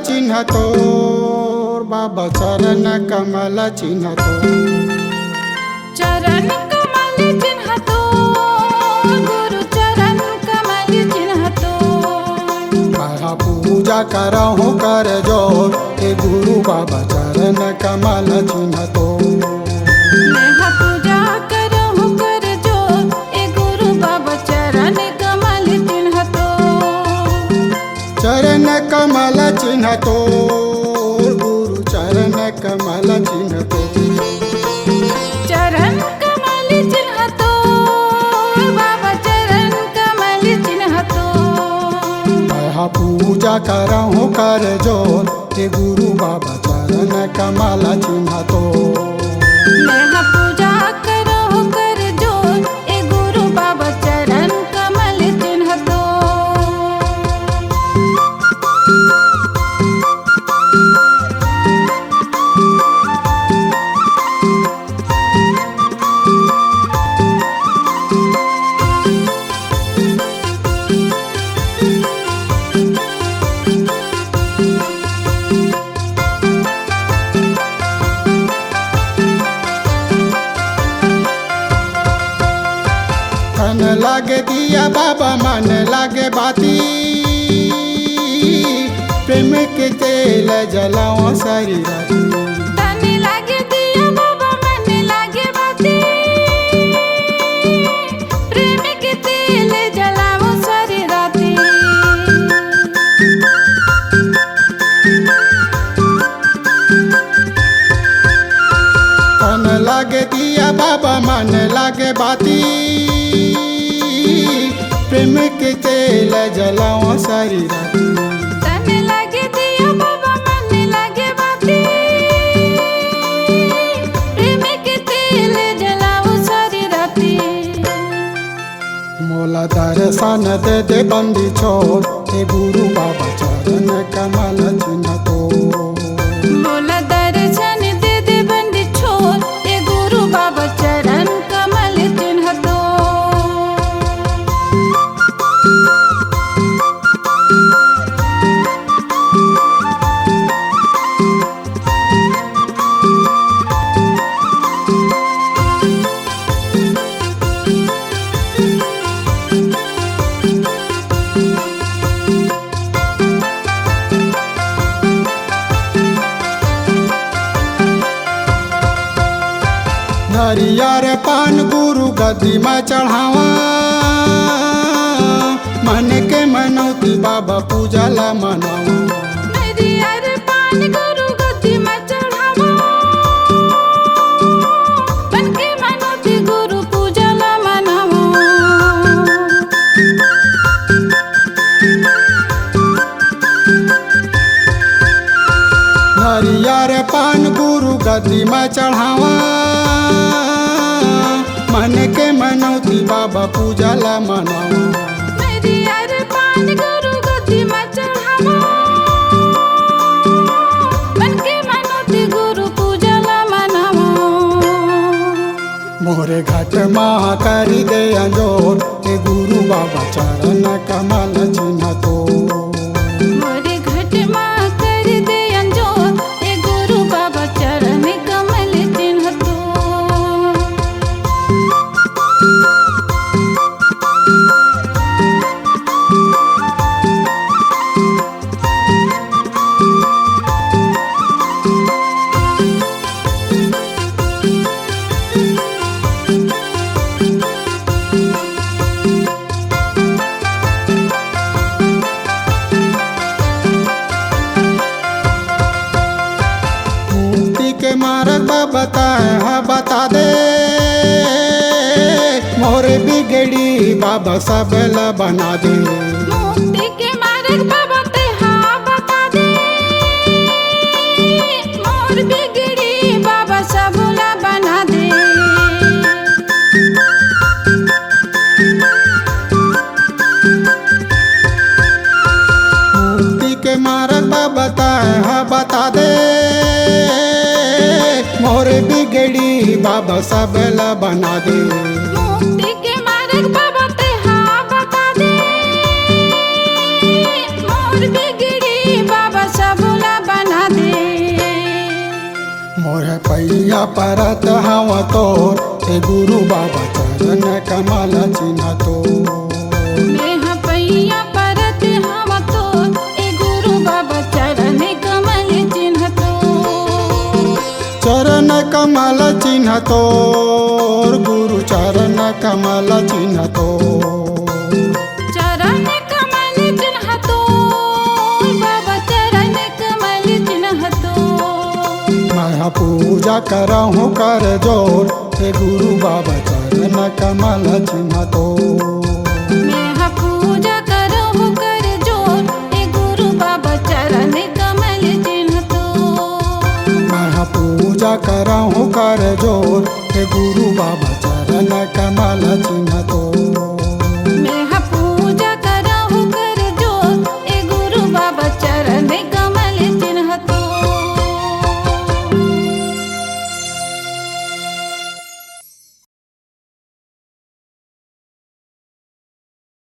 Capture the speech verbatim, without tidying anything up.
चिन्ह तोर बाबा चरण कमल चिन्ह तोर। चरण कमल चिन्ह तोर, गुरु चरण कमल चिन्ह तोर। मैं हा पूजा करहूँ कर जोर, ए गुरु बाबा चरण कमल चिन्ह तोर। मैं हा पूजा करहूँ कर जोर, ए गुरु बाबा चरण कमल चिन्ह तोर। चरण कमल चिन्ह तोर, गुरु चरण कमल चिन्ह तोर। चरण कमल चिन्ह तोर, बाबा चरण कमल चिन्ह तोर। मैं हा पूजा करहूँ कर जोर, ए गुरु बाबा चरण कमल चिन्ह तोर। मैं हा पूजा करहूँ कर जोर, ए गुरु बाबा चरण कमल चिन्ह तोर। तन लागे दिया बाबा, मन लागे बाती, प्रेम के तेल जलाओ सारी राती। तन लागे दिया बाबा, मन लागे बाती, प्रेम के तेल जलाओ सारी राती। तन लागे दिया बाबा, मन लागे बाती, प्रेम के तेल जलाओ सारी राती। तन लागे दिया बाबा, मन लागे बाती, प्रेम के तेल जलाओ सारी राती। मोला दर्शन दे दे बंदी छोड़, ए गुरु बाबा चरण कमल चिन्ह तोर। मोला दर्शन दे दे बंदी छोड़, ए गुरु बाबा चरण कमल चिन्ह तोर। नरियर पान गुरु गद्दी म चढ़ावा, मन के मनौती बाबा पूजा ला मनावा। नरियर पान गुरु गद्दी म चढ़ावा, मन के मनौती गुरु पूजा ला मनावा। नरियर पान गुरु गद्दी म चढ़ावा, मन के मनौती बाबा पूजा ला मनावा। नरियर पान गुरु गद्दी म चढ़ावा, मन के मनौती गुरु पूजा ला मनावा। मोरे घट मा करी दे अंजोर, ए गुरु बाबा चरण कमल चिन्ह तोर। मोरे घट मा करी दे अंजोर, ए गुरु बाबा चरण कमल चिन्ह तोर। मुक्ति के मार्ग बाबा तैं हा बता दे, मोर बिगड़ी बाबा सब ला बना दे। मुक्ति के मार्ग बाबा तैं हा बता दे, मोर बिगड़ी बाबा सब ला बना दे। मुक्ति के मार्ग बाबा तैं हा बता दे, मोर बिगड़ी बाबा सब ला बना दे। मुक्ति के मार्ग बाबा तैं हा बता दे, मोर बिगड़ी बाबा सब पैया परत हंव तोर, हे गुरु बाबा चरण कमल चिन्ह तोर। मैं ह पैया परत हंव तोर, ए गुरु बाबा चरण कमल चिन्ह तोर। चरण कमल चिन्ह तोर, गुरु चरण कमल चिन्ह तोर। चरण कमल चिन्ह तोर, बाबा चरण कमल चिन्ह तोर। मैं ह पूजा करहूँ कर जोर, हे गुरु बाबा चरण कमल चिन्ह तोर। मैं ह पूजा करहूँ कर जोर, ए गुरु बाबा चरण कमल चिन्ह तोर। मैं ह पूजा करहूँ कर जोर, हे गुरु बाबा चरण कमल चिन्ह तोर।